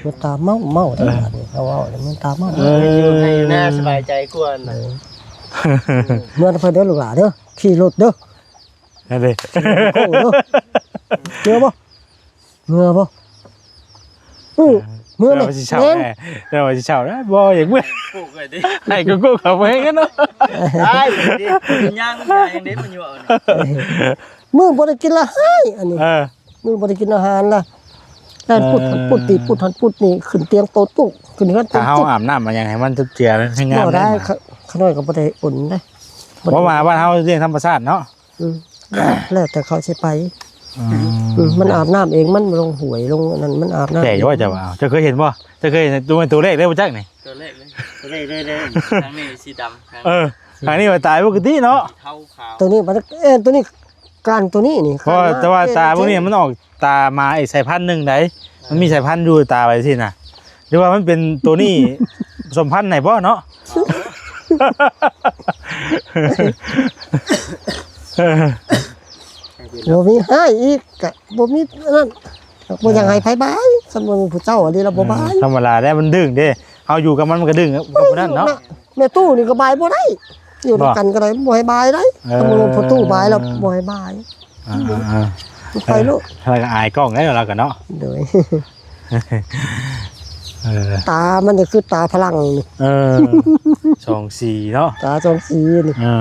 ມັນຕາເມົາເມົາແທ້ບາດນີ້ ເຮົາເວົ້າແລ້ວມັນຕາເມົາ ເອີ ຢູ່ໃຫ້ໜ້າສະບາຍໃຈກວ່ານະ ເອີ ເມືອນຳເພິ່ນເດີລູກຫຼານເດີ ຂີ່ລົດເດີ ນັ້ນເດ້ ໂອ້ໂຫ ເດີ ເມືອບໍ່ ເມືອບໍ່ ອື ເອີ ເມືອແມ່ ເມື່ອວ່າຊິເຊົ່າແນ່ ເມື່ອວ່າຊິເຊົ່ານະ ບໍ່ຢາກເມືອ ປູກໄວ້ຕິ ໃຫ້ກູກູເຂົາເມືອກັນເນາະ ໄດ້ຕິ ຍ່າງ ຍ່າງຍັງເດ້ມັນຢູ່ເອົານີ້ ມື້ບໍ່ໄດ້ກິນລະຮ້າຍ ອັນນີ້ ເອີ ມື້ບໍ່ໄດ້ກິນອາຫານລະ ແລ່ນປຸດຫັ້ນປຸດນີ້ ເອີ ປຸດຫັ້ນປຸດນີ້ ຂຶ້ນຕຽງໂຕຕຸກ ຂຶ້ນເຮືອນໂຕຕຸກ ຖ້າເຮົາອາບນ້ຳອາຫຍັງໃຫ້ມັນເຈືອ ມັນແຮງງາມ ບໍ່ໄດ້ ເດ້ ຂະ ຂະນ້ອຍກໍບໍ່ໄດ້ອົນເດ້ ບໍ່ ມາບ້ານເຮົາລ້ຽງທຳມະຊາດເນາະ ອືມ ແລ້ວແຕ່ເຂົາຊິໄປ ອືມ ອືມ ມັນອາບນ້ຳເອງ ມັນລົງຫ້ວຍລົງອັນນັ້ນ ມັນອາບນ້ຳ ແປກຢູ່ວ່າ ເຈົ້າວ່າ ເຈົ້າເຄີຍເຫັນບໍ່ ເຈົ້າເຄີຍເຫັນໂຕ ໂຕແລກເລີຍບໍ່ຈັກນີ້ ໂຕແລກເລີຍ ໂຕແລກເລີຍ ເລີຍ ທາງນີ້ສີດຳ ເອີ ທາງນີ້ວ່າຕາຍປົກກະຕິເນາະ ເທົາຂາວ ໂຕນີ້ມັນ ເອີ ໂຕນີ້ ການໂຕນີ້ນີ້ ເພາະວ່າ ແຕ່ວ່າຕາພວກນີ້ມັນອອກຕາມາອີກສາຍພັນໜຶ່ງໃດ໋ ມັນມີສາຍພັນຢູ່ຕາໄວ້ຊີ້ນະ ຫຼືວ່າມັນເປັນໂຕນີ້ ສົມພັນໃຫ້ບໍ່ເນາະ ເອີ ເອີ ເອີ ບໍ່ມີຮ້າຍອີກ ກະບໍ່ມີອັນນັ້ນ ບໍ່ຢາກໃຫ້ໃຜບາຍ ຄັນບໍ່ມີຜູ້ເຈົ້າອັນນີ້ລະບໍ່ບາຍ. ເອີ ທຳມະດາແຫຼະ ມັນດຶງເດ້ ເຮົາຢູ່ກັບມັນ ມັນກະດຶງກັບຜູ້ນັ້ນເນາະ. ແມ່ຕູ້ນີ້ກະບາຍບໍ່ໄດ້ ຢູ່ນຳກັນກະໄດ້ ບໍ່ໃຫ້ບາຍໄດ້. ເອີ ຄັນບໍ່ແມ່ນພໍ່ຕູ້ບາຍລະບໍ່ໃຫ້ບາຍ. ອ່າໆໆ ໄປລູກ ເອີ ລາວກະອາຍກ້ອງໄດ໋ລາວກະເນາະ. ໂດຍ ເອີ ຕາມັນກະຄືຕາຝຣັ່ງນີ້. ເອີ ສອງສີເນາະ ຕາສອງສີນີ້. ເອີ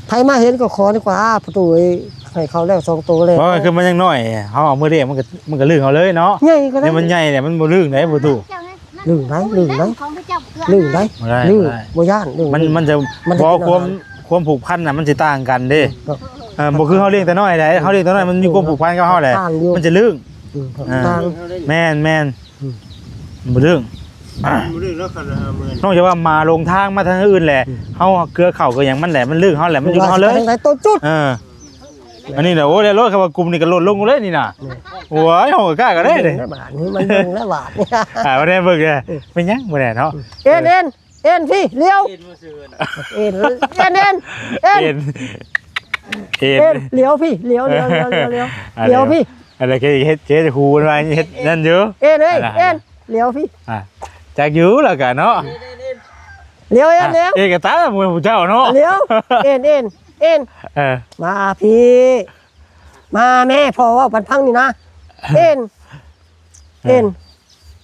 ໃຜມາເຫັນກະຂໍດີກວ່າ ອາ ພໍ່ຕູ້ເອີຍ ໃຫ້ເຂົາແລ້ວສອງໂຕແລ້ວ. ບໍ່ ຄືມັນຍັງນ້ອຍ ເຮົາເອົາມືລຽບມັນກະ ມັນກະລຶ້ງເອົາເລີຍເນາະ. ໃຫຍ່ກະໄດ້ ມັນໃຫຍ່ແຫຼະ ມັນບໍ່ດຶງໄດ໋ພໍ່ຕູ້. ດຶງໄດ້ ດຶງໄດ້ ດຶງໄດ້ ບໍ່ໄດ້ ດຶງ ບໍ່ໄດ້ ບໍ່ຢ້ານ ດຶງ ມັນ ມັນຈະ ມັນຈະ ບໍ່ ຄວາມ ຄວາມຜູກພັນນະ ມັນຊິຕ່າງກັນເດ້. ເອີ ບໍ່ຄືເຮົາລ້ຽງແຕ່ນ້ອຍໃດ໋ ເຮົາລ້ຽງແຕ່ນ້ອຍມັນມີຄວາມຜູກພັນກັບເຮົາແຫຼະ ມັນຈະລຶ້ງ. ອືມ ເອີ ຕ່າງ ແມ່ນໆ ອືມ ບໍ່ດຶງ ບໍ່ດຶງແລ້ວຄັນວ່າເມື່ອຍ ນອກຈາກວ່າໝາຫຼົງທາງມາທາງອື່ນແຫຼະ ອືມ ເຮົາເກືອເຂົ້າເກືອຫຍັງມັນແຫຼະ ມັນດຶງເຮົາແຫຼະ ມັນຢູ່ເຮົາເລີຍ. ໂຕຈຸດ ເອີ ອັນນີ້ນະ ໂອ້ ແລ້ວລົດ ຄັນວ່າກຸ່ມນີ້ກະໂລດລົງເລີຍນີ້ນະ. ໂອ້ຍ ເຮົາກະກ້າກະໄດ້ເດ້ ບາດນີ້ມັນເບິ່ງແລ້ວບາດນີ້. ອ່າ ບໍ່ໄດ້ເບິ່ງເດ້ ເປັນຫຍັງບໍ່ໄດ້ເນາະ. ເອັນ ເອັນ ເອັນ ພີ່ ຫຼຽວ ເອັນ ເອັນ ເອັນ ເອັນ ເອັນ ຫຼຽວພີ່ ຫຼຽວ ຫຼຽວ ຫຼຽວ ຫຼຽວ ອ່າ ຫຼຽວພີ່. ອັນນັ້ນເຮັດ ເຮັດຮູ້ວ່າເຮັດນັ້ນຢູ່. ເອັນ ເອີຍ ອັນນັ້ນ ເອັນ ຫຼຽວພີ່. ອ່າ ຈັກຢູ່ລະກະເນາະ ຫຼຽວ ເອັນ ອ່າ ຫຼຽວ ເອັນກະຕາມຜູ້ເຈົ້າເນາະ. ຫຼຽວ ເອັນ ເອັນ ເອັນ ເອີ ມາພີ່ ມາແມ່ ພໍ່ເວົ້າປັນຟັງນີ້ນະ. ເອັນ ເອີ ເອັນ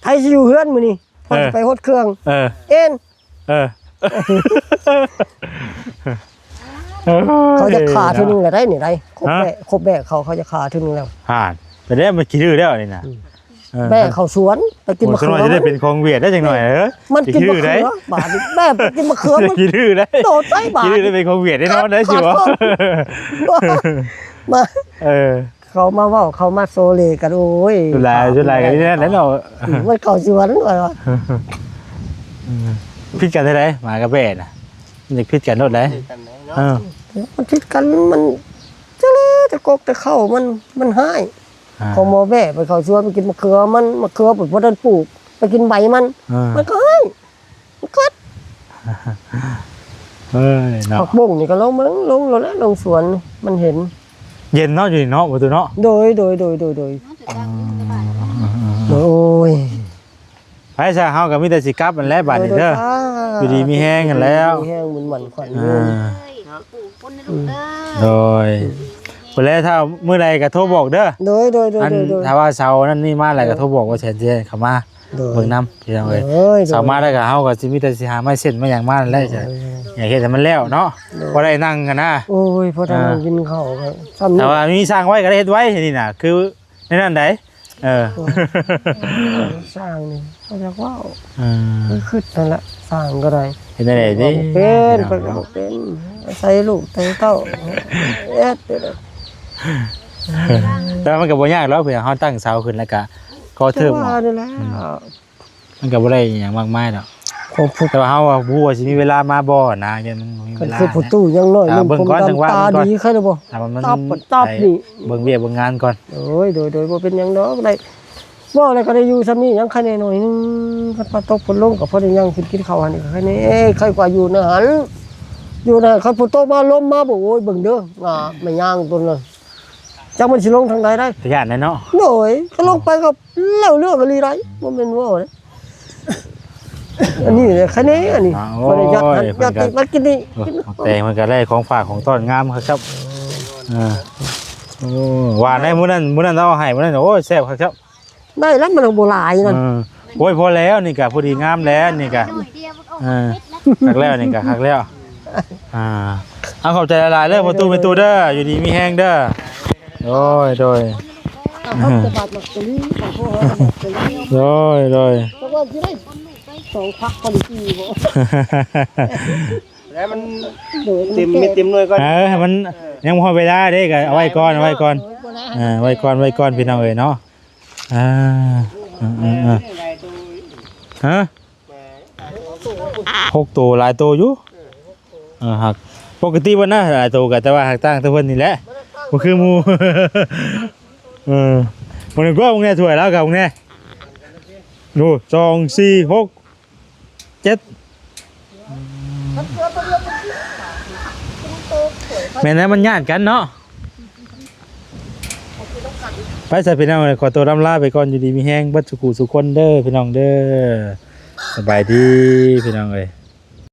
ໃຜຊິຢູ່ເຮືອນມື້ນີ້? ພໍຈະໄປຫົດເຄື່ອງ. ເອີ ເອັນ ເອີ ເຂົາຈະຂ້າເທື່ອໜຶ່ງລະໄດ໋ນີ້ໄດ໋ ຄົບແບະ ຄົບແບະເຂົາ ເຂົາຈະຂ້າເທື່ອໜຶ່ງແລ້ວ. ຫານ ໄປແລ້ວ ມັນຂີ້ດື້ແລ້ວນີ້ນະ. ອືມ ເອີ ແບະເຂົ້າສວນ ໄປກິນໝາກເຂືອ ໂອ້ ຈັກໜ້ອຍຈະໄດ້ເປັນຂອງຫວຽດໄດ້ ຈັກໜ້ອຍ. ເອີ ມັນກິນໝາກເຂີ້ອຍບາດນີ້ ແບະໄປກິນໝາກເຂືອຍ ມັນຂີ້ດື້ໄດ້ ໂດດໃສ່ບາດ ຂີ້ດື້ໄດ້ເປັນຂອງຫວຽດໄດ້ເນາະ ໄດ້ຊິບໍ່? ມາ ເອີ ເຂົາມາເວົ້າ ເຂົາມາໂຊເລກັນ ໂອ້ຍ ສ່ວນຫຼາຍ ສ່ວນຫຼາຍກະນີ້ແຫຼະເນາະ. ອືມ ມັນເຂົ້າສວນວ່າ ອືມ ຜິດກັນແທ້ໃດ ໝາກັບແບະນະ ມັນຜິດກັນໂລດໃດ໋. ເອີ ມັນຜິດກັນ ມັນຈັ່ງໃດ ແຕ່ກົກແຕ່ເຂົ້າ ມັນ ມັນຮ້າຍ. ອ່າ ຂອງໝໍແບະໄປເຂົ້າສວນ ໄປກິນໝາກເຂືອມັນ ໝາກເຂືອບໍ່ທັນປູກ ໄປກິນໃບມັນ ອ່າ ມັນກະຮ້າຍ ມັນກັດ. ເອີຍເນາະ ຜັກບົ້ງນີ້ກະລອງເບິ່ງ ລົງໂລດແຫຼະ ລົງສວນ ມັນເຫັນ. ເຢັນເນາະ ຢູ່ນີ້ເນາະ ປະຕູເນາະ. ໂດຍ ໂດຍ ໂດຍ ໂດຍ ໂດຍ ອືມ ໂອ້ຍ ໄປຊະ ເຮົາກະມີແຕ່ຊິກັບຫັ້ນແຫຼະບາດນີ້ເດີ. ຢູ່ດີມີແຮງຫັ້ນແລ້ວ ມີແຮງບຸນໝັ້ນຂວັນຍືນ. ອ່າ ໂດຍ ພຸ້ນແຫຼະ ຖ້າມື້ໃດກະໂທບອກເດີ. ໂດຍ ໂດຍ ໂດຍ ອັນ ໂດຍ ໂດຍ ຖ້າວ່າເສົານັ້ນນີ້ມາແລ້ວກະໂທບອກ ໂດຍ ວ່າແສນຊິເຂົ້າມາ ໂດຍ ເບິ່ງນຳພີ່ນ້ອງເອີຍ. ໂດຍ ເສົາມາແລ້ວກະເຮົາກະຊິມີແຕ່ຊິຫາໄມ້ເສັ້ນໄມ້ຫຍັງມາຫັ້ນແຫຼະ. ໂດຍ ຢາກເຮັດໃຫ້ມັນແລ້ວເນາະ. ໂດຍ ພໍໄດ້ນັ່ງຫັ້ນນະ. ໂອ້ຍ ພໍໄດ້ນັ່ງ ອ່າ ກິນເຂົ້າກະຊ່ຳນີ້ ຖ້າວ່າມີສ້າງໄວ້ກະໄດ້ເຮັດໄວ້ ນີ້ນະ ຄື ໃນນັ້ນໃດ໋. ເອີ ຊ່າງນີ້ບໍ່ຢາກເວົ້າ. ເອີ ຄືຄິດຫັ້ນລະ ຊ່າງກະໄດ້ ເຮັດແນວໃດຕິ ເຮັດບໍ່ເປັນ ເພິ່ນກະບໍ່ເປັນ ອາໄສລູກໄສເຕົ້າ ເຮັດ ແຕ່ວ່າມັນກະບໍ່ຍາກດອກ ເພື່ອເຮົາຕັ້ງເສົາຂຶ້ນແລ້ວກະກໍ່ເທີມ ແຕ່ວ່ານີ້ແຫຼະ ອືມ ມັນກະບໍ່ໄດ້ຫຍັງມາກມາຍດອກ ແຕ່ວ່າເຮົາບໍ່ຮູ້ວ່າຊິມີເວລາມາບໍ່ນະ ຍັງບໍ່ມີເວລາ. ຄັນຄືປະຕູຍັງນ້ອຍ ເບິ່ງກ່ອນ ຈັງຫວະເບິ່ງກ່ອນ ຕາດີ ຄັນບໍ່ ຖ້າມັນ ຕັບ ຕັບນີ້ ເບິ່ງວຽກເບິ່ງງານກ່ອນ. ໂດຍ ໂດຍ ໂດຍ ບໍ່ເປັນຫຍັງດອກ ໄດ້ ເວົ້າແລ້ວກະໄດ້ຢູ່ຊ່ຳນີ້ ຍັງໄຄແນ່ໜ້ອຍໜຶ່ງ. ຄັນຟ້າຕົກຝົນລົງກະພໍໄດ້ຍ່າງຂຶ້ນກິນເຂົ້າຫັ້ນ ກະໄຄແນ່ ໄຄກວ່າຢູ່ໃນຫັ້ນ ຢູ່ໃນຫັ້ນ. ຄັນຝົນຕົກມາ ລົມມາ ໂອ້ຍ ເບິ່ງເດີ ງາ ແມ່ຍ່າງຕົວນັ້ນ ຈັກມັນຊິລົງທາງໃດໄດ໋ ຢ້ານແຫຼະເນາະ. ໂດຍ ຄັນລົງໄປກະແລ້ວເລື່ອງອີ່ຫຼີໄດ໋ ບໍ່ແມ່ນເວົ້າເດ້. ອັນນີ້ແຫຼະ ຄະເນ ອັນນີ້ ອ່າ ໂອ້ຍ ບໍ່ໄດ້ຍັດຫັ້ນ ຍັດຕິດມາກິນນີ້. ເອີ ແຕ່ມັນກະໄດ້ຂອງຝາກຂອງຕ້ອນງາມຄັກ. ເອີ ໂອ້ ຫວານໄດ໋ ມື້ນັ້ນ ມື້ນັ້ນເຮົາເອົາໃຫ້ ມື້ນັ້ນ ໂອ້ຍ ແຊບຄັກ. ໄດ້ແລ້ວ ມັນບໍ່ຫຼາຍນັ້ນ. ເອີ ໂອ້ຍ ພໍແລ້ວ ນີ້ກະພໍດີງາມແລ້ວ ນີ້ກະ ເອີ ຄັກແລ້ວ ນີ້ກະຄັກແລ້ວ. ອ່າ ເອົາ ຂອບໃຈຫຼາຍໆເດີ ພໍ່ຕູ້ແມ່ຕູ້ເດີ ຢູ່ດີມີແຮງເດີ. ໂດຍ ໂດຍ ໂດຍ ໂດຍ ແລ້ວມັນເຕັມເມັດເຕັມໜ່ວຍກ່ອນ ເອີ ໃຫ້ມັນຍັງບໍ່ຮອດເວລາເດ້ ກະເອົາໄວ້ກ່ອນ ເອົາໄວ້ກ່ອນ ເອີ ໄວ້ກ່ອນ ໄວ້ກ່ອນ ພີ່ນ້ອງເອີຍເນາະ. ອ່າ ເອີ ເອີ ເອີ ຮະ ຫົກໂຕ ຫຼາຍໂຕຢູ່. ເອີ ຫັກປົກກະຕິເພິ່ນນະຫຼາຍໂຕກະ ແຕ່ວ່າຫັກຕ່າງແຕ່ເພິ່ນນີ້ແຫຼະ ບໍ່ຄືໝູ່. ເອີ ເບິ່ງກະ ເບິ່ງແນ່ ຖ້ວຍລາວກະເບິ່ງແນ່ ໂອ້ ສອງ ສີ່ ຫົກ ເຈັດ. ແມ່ນແລ້ວ ມັນຍາດກັນເນາະ. ໄປຊະພີ່ນ້ອງເອີຍ ຂໍຕົວລ່ຳລາໄປກ່ອນ ຢູ່ດີມີແຮງເບິດສູ່ຜູ້ສູ່ຄົນເດີພີ່ນ້ອງເດີ. ສະບາຍດີພີ່ນ້ອງເອີຍ.